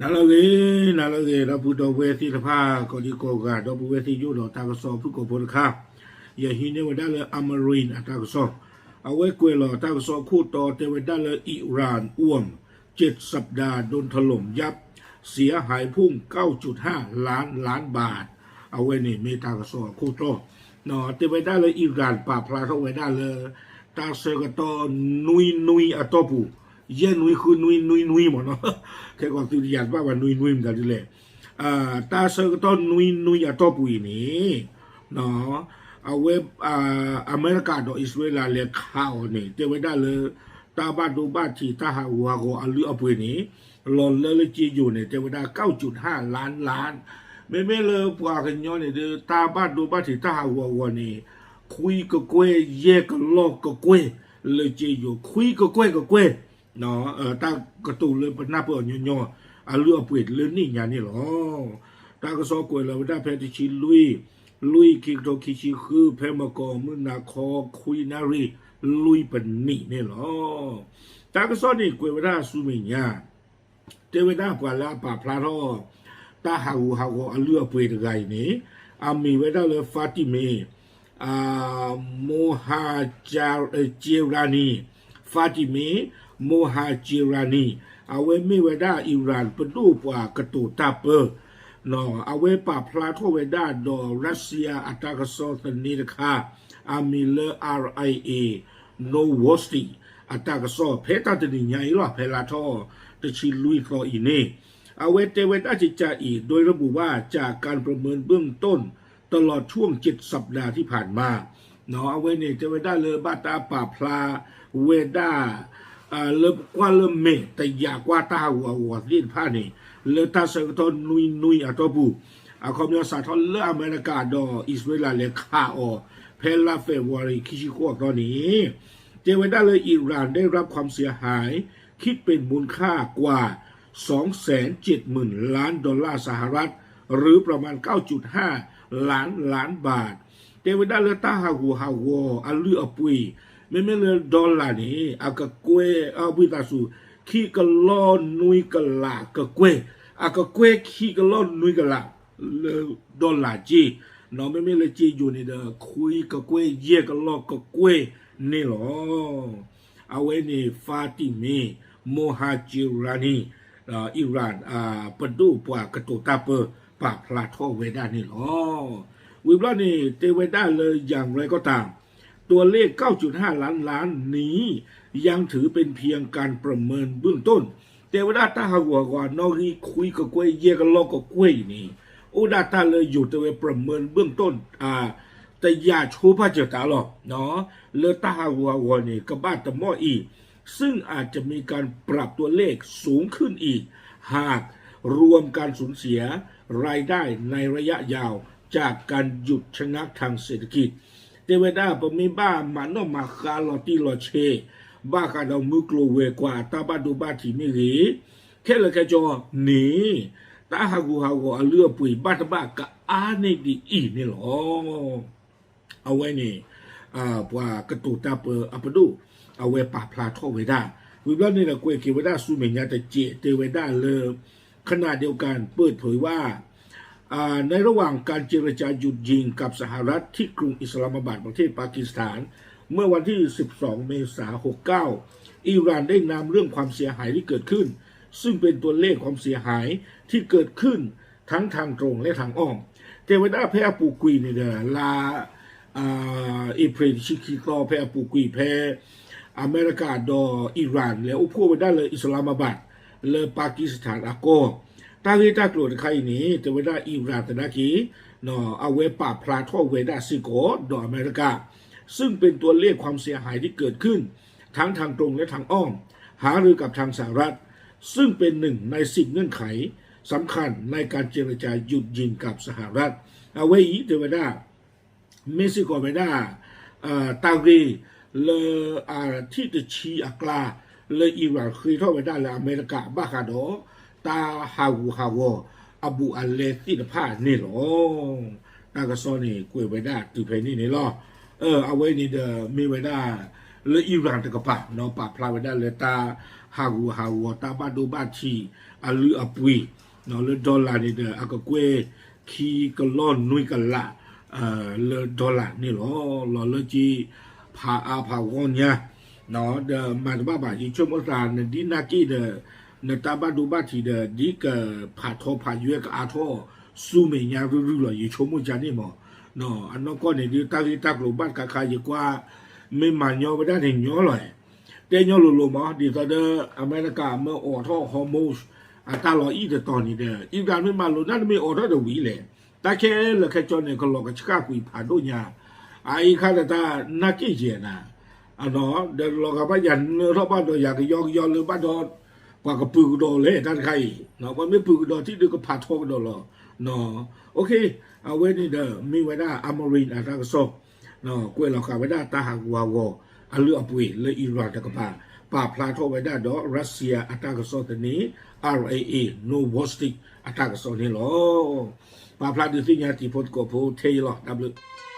နၤလၢအဂ့ၤ, နၤလၢအဂ့ၤ ဒီပုၢ်ဒီဝဲၢ်သ့ၣ်တဖၣ် ကိးဒံကိးဂၤ ဒီပုၢ်ဝဲၢ်သ့ၣ်ယိၣ်ဒီးတၢ်ကစီၣ်ဖုၣ်ကိာ်ဖိတခါ, ယဟံးန့ၢ်ဝဲဒၣ်လၢ Amarin အတၢ်ကစီၣ်, အဝဲကွဲးလီၤတၢ်ကစီၣ်ခိၣ်တီတဲဝဲဒၣ်လၢ Iran อ่วม เจ็ดสัปดาห์โดนถล่มยับ เสียหายพุ่ง เก้าจุดห้าล้านล้านบาท အဝဲန့ၣ်မ့ၢ်တၢ်ကစီၣ်အခိၣ်တီ, တဲဝဲဒၣ်လၢ Iran ပာ်ဖျါထီၣ်ဝဲဒၣ်လၢ တၢ်ဆၢကတီၢ်နွံနွံအတီၢ်ပူၤ, ယဲၢ်နွံဃုနွံနွံနွံမ့ၢ်နီၤ, ခဲကိးသုတယၤတဘၣ်ဘၣ်နွံနွံမတၤဒ်လဲၣ်, တၢ်ဆၢကတီၢ်နွံနွံအတီၢ်ပူၤအံၤန့ၣ် အဝဲ အမဲရကၤဒီးအံၣ်စရ့လးလဲၤခးအီၤန့ၣ် တဲဝဲဒၣ်လၢ တၢ်ဘၣ်ဒိဘၣ်ထံးတၢ်ဟးဂူာ်ဟးဂီၤအလုၢ်အပှ့ၤန့ၣ် လီၤလၢလၢက့ယိၤန့ၣ် တဲဝဲဒၣ် เก้าจุดห้าล้านล้าน, မ့မ့ၢ်လၢပှၤကညီန့ၣ်ဒီး တၢ်ဘၣ်ဒိဘၣ်ထံးတၢ်ဟးဂူာ်ဟးဂီၤန့ၣ် ခွံကကွဲၢ်ယဲၢ်ကလီၢ်ကကွဲၢ် လၢက့ယိၤ ခွံကကွဲၢ်ကကွဲၢ် တၢ်ကတိၤလၢပနၢ်ပၢၢ်အီၤညီညီ အလုၢ်အပှ့ၤလၢနံၣ်ညါန့ၣ်လီၤ. တၢ်ကစီၣ်ကွဲးလီၤဝဲဒၣ်ဖဲတဆံလွံၢ် လွံၢ် ခံကထိခံဆံဃု ဖဲမကီၢ်မုၢ်နၤခီ ခွံနၣ်ရံၣ် လွံၢ်ပနံးန့ၣ်လီၤ. တၢ်ကစီၣ်န့ၣ်ကွဲးဝဲဒၣ်ဆူမဲာ်ညါ တဲဝဲဒၣ်ပှၤလၢအပာ်ဖျါထီၣ် တၢ်ဟးဂူာ်ဟးဂီၤအလုၢ်အပှ့ၤတဂၤအံၤန့ၣ် အမံၤဝဲဒၣ်လၢ Fatime Mohajerani, Fatime Mohajerani, အဝဲမ့ၢ်ဝဲဒၣ် Iran ပဒိၣ်ပှၤကတိၤတၢ်ပၢ အဝဲပာ်ဖျါထီၣ်ဝဲဒၣ်ဒီး Russia အတၢ်ကစီၣ်သန့တခါ အမံၤလၢ RIA Novosti အတၢ်ကစီၣ် ဖဲတၢ်တနံၤညါအံၤလီၤ ဖဲလါထီၣ်တဆံလွံၢ်သီအံၤန့ၣ် အဝဲတဲဝဲဒၣ်ကကးအံၤ โดยระบุว่าจากการประเมินเบื้องต้น ตลอดช่วงเจ็ดสัปดาห์ที่ผ่านมา အဝဲန့ၣ်တဲဝဲဒၣ်လၢဘၣ်တၢ်ပာ်ဖျါဝဲဒၣ် လၢပကွၢ်လၢမဲာ်တယာ်ကွၢ်တၢ်ဟးဂူာ်ဟးဂီၤသ့ၣ်တဖၣ်န့ၣ် လၢတၢ်ဆၢကတီၢ်နွံနွံအတီၢ်ပူၤ အခီပညီစးထီၣ်လၢအမဲရကၤဒီးအံၣ်စရ့လးလဲၤခးအီၤ ဖဲလါ February ခံဆံဃိးသီန့ၣ် တဲဝဲဒၣ်လၢ Iran ได้รับความเสียหาย คิดเป็นมูลค่ากว่า สองแสนเจ็ดหมื่นล้านดอลลาร์สหรัฐ หรือประมาณ เก้าจุดห้าล้านล้านบาท တဲဝဲဒၣ်လၢတၢ်ဟးဂူာ်ဟးဂီၤအလုၢ်အပှ့ၤ မ့မ့ၢ်လၢ dollar န့ၣ် အကကွဲၢ် ဝံသးစူၤ ခံကလီၢ်နွံကလးကကွဲၢ် အကကွဲၢ်ခံကလီၢ်နွံကလး လၢ dollar က့ မ့မ့ၢ်လၢက့ယိၤန့ၣ်ဒီး ခွံကကွဲၢ်ယဲၢ်ကလီၢ်ကကွဲၢ်န့ၣ်လီၤ. အဝဲန့ၣ် Fatime Mohajerani, Iran ပဒိၣ်ပှၤကတိၤတၢ်ပၢ ပာ်ဖျါထီၣ်ဝဲဒၣ်န့ၣ်လီၤ. ဝံၤဘျီန့ၣ် တဲဝဲဒၣ်လၢ อย่างไรก็ตาม ตัวเลข เก้าจุดห้าล้านล้านนี้ ยังถือเป็นเพียงการประเมินเบื้องต้น တဲဝဲဒၣ်တၢ်ဟးဂူာ်ဟးဂီၤ နီၣ်ဂံၢ်ခွံကကွဲၢ်ယဲၢ်ကလီၢ်ကကွဲၢ်အံၤန့ၣ် အိၣ်ဒၣ်တၢ်လၢယိၤတဲဝဲ ประเมินเบื้องต้น တယာ်ဆိဘၣ်စၢၤတၢ်လီၤ. လၢတၢ်ဟးဂူာ်ဟးဂီၤန့ၣ် ကဘၣ်တမီၢ်အံၤ ซึ่งอาจจะมีการปรับตัวเลขสูงขึ้นอีก หากรวมการสูญเสียรายได้ในระยะยาวจากการหยุดชะงักทางเศรษฐกิจ တဲဝဲဒၣ် ပမ့ၢ်ဘၣ်မၤနီၣ်မၤဃါလီၤတံၢ်လီၤဆဲး ဘၣ်ဃးဒီးမုၢ်ကျိၤဝဲၤကွာ်အတၢ်ဘၣ်ဒိဘၣ်ထံးမ့ၢ်ဂ့ၤ ခဲလၢာ်ခဲဆ့န့ၣ် တၢ်ဟးဂူာ်ဟးဂီၤအလုၢ်အပှ့ၤဘၣ်တဘၣ်ကအါန့ၢ်ဒ်အံၤန့ၣ်လီၤ. အဝဲန့ၣ် ပှၤကတိၤတၢ်ပၢအပဒိၣ် အဝဲပာ်ဖျါထီၣ်ဝဲဒၣ် ဝံၤဘျီန့ၣ်ဒီးကွဲးက့ၤဝဲဒၣ်ဆူမဲာ်ညါတစဲး တဲဝဲဒၣ်လၢ ขณะเดียวกันเปิดเผยว่า ในระหว่างการเจรจาหยุดยิงกับสหรัฐที่กรุงอิสลามอะบาดประเทศปากีสถาน เมื่อวันที่ สิบสอง เมษา หกเก้า อิหร่านได้นำเรื่องความเสียหายที่เกิดขึ้น ซึ่งเป็นตัวเลขความเสียหายที่เกิดขึ้นทั้งทางตรงและทางอ้อม တဲဝဲဒၣ်ဖဲအပူၤကွံာ်န့ၣ်ဒီး လါ အ့ဖြ့ၣ်တဆံခံသီ ဖဲအပူၤကွံာ်ဖဲ အမဲရကၤဒီးအံၣ်ရၣ် လဲၤအိၣ်ဖှိၣ်ဝဲဒၣ်လၢ Islamabad လၢ Pakistan အကီၢ် တၢ်ဂ့ၢ်တၢ်ကျိၤတခါအံၤန့ၣ် တဲဝဲဒၣ်အံၣ်ရၣ်သနာ်က့ အဝဲပာ်ဖျါထီၣ်ဝဲဒၣ်စ့ၢ်ကီးဒီးအမဲရကၤ ซึ่งเป็นตัวเลขความเสียหายที่เกิดขึ้นทั้งทางตรงและทางอ้อม หารือกับทางสหรัฐ ซึ่งเป็นหนึ่งในสิบเงื่อนไขสำคัญในการเจรจาหยุดยิงกับสหรัฐ အဝဲအံၤတဲဝဲဒၣ် မ့ၢ်စ့ၢ်ကီးဝဲဒၣ် တၢ်ဂ့ၢ်လၢ အထံၣ်တဆံအကျါ လၢအံၣ်ရၣ်ဃ့ထီၣ်ဝဲဒၣ်လၢအမဲရကၤဘၣ်ဃးဒီး တၢ်ဟးဂူာ်ဟးဂီၤအဘူးအလဲသ့ၣ်တဖၣ်န့ၣ်လီၤ. တၢ်ကစီၣ်န့ၣ်ကွဲးဝဲဒၣ်တုၤဖဲန့ၣ်န့ၣ်လီၤ. အဝဲန့ၣ်ဒီးမ့ၢ်ဝဲဒၣ် လၢ Iran တကပၤ ပာ်ဖျါဝဲဒၣ်လၢတၢ်ဟးဂူာ်ဟးဂီၤ တၢ်ဘၣ်ဒိဘၣ်ထံး အလုၢ်အပှ့ၤ လၢ dollar န့ၣ်ဒီး အကကွဲၢ် ခံကလီၢ်နွံကလး လၢ dollar န့ၣ်လီၤ. လီၤလၢက့ ဖးအါဖးဂီၢ်ညါ ဒီးမၤတဘၣ်ဘၣ် ယဆိကမိၣ်သး နဒ်နာ်က့ဒီး နတၢ်ဘၣ်ဒိဘၣ်ထံးဒီး ဒ်ကဖးထီဖးယွဲကအါထီၣ် ဆူမဲာ်ညါရုၢ်ရုၢ်လီၤ ယဆိကမိၣ်ကန့ၣ်မး. အနီၢ်ကီၢ်န့ၣ်ဒုး တၢ်ဂ့ၢ်တၢ်ကျိၤဘၣ်တခါခါ ယကွၢ် မ့ၢ်မၤညီဝဲဒၣ်န့ၣ်ညီလီၤ. တဲညီလိၤလိၤမး ဒ်သိးဒီး အမဲရကၤမ့ၢ်အိးထီၣ် Hormuz အတၢ်လီၤအံၣ်တတီၤန့ၣ်ဒီး Iran မ့ၢ်မၤလိာ် နတမ့ၢ်အိးထီၣ်တဝံၤလဲၣ်. တၢ်ခဲလၢာ်ခဲဆ့န့ၣ် ကလီၤကဆှၣ်ကွံာ်ဖးဒိၣ်ညါ အအံၤခါဒီးတၢ်နာ်က့ယဲၢ်နၤ ဒီးလီၤဂာ်ဘၣ်ယၤနၢထီၣ်ဘၣ်ဒီးယၤကယီကယီလၢဘၣ်ဒီး ပှၤကပုာ်ကဒီးလဲၣ်တၢ်တခါအံၤ ပှၤမ့ၢ်ပုာ်ကဒီးထံၣ်ဒုးကဖးထီကဒီးလီၤ. အဝဲန့ၣ်ဒီး မ့ၢ်ဝဲဒၣ် Amarin အတၢ်ကစီၣ် ကွဲးလီၤဃာ်ဝဲဒၣ်တၢ်ဟးဂူာ်ဟးဂီၤ အလုၢ်အပှ့ၤလၢ Iran တကပၤ ပာ်ဖျါထီၣ်ဝဲဒၣ်ဒီး Russia အတၢ်ကစီၣ်သန့ RIA Novosti အတၢ်ကစီၣ်န့ၣ်လီၤ. ပာ်ဖျါဒုးသ့ၣ်ညါတံၤဖိသကိးဖိထဲအံၤလီၤ. တၢ်ဘျုး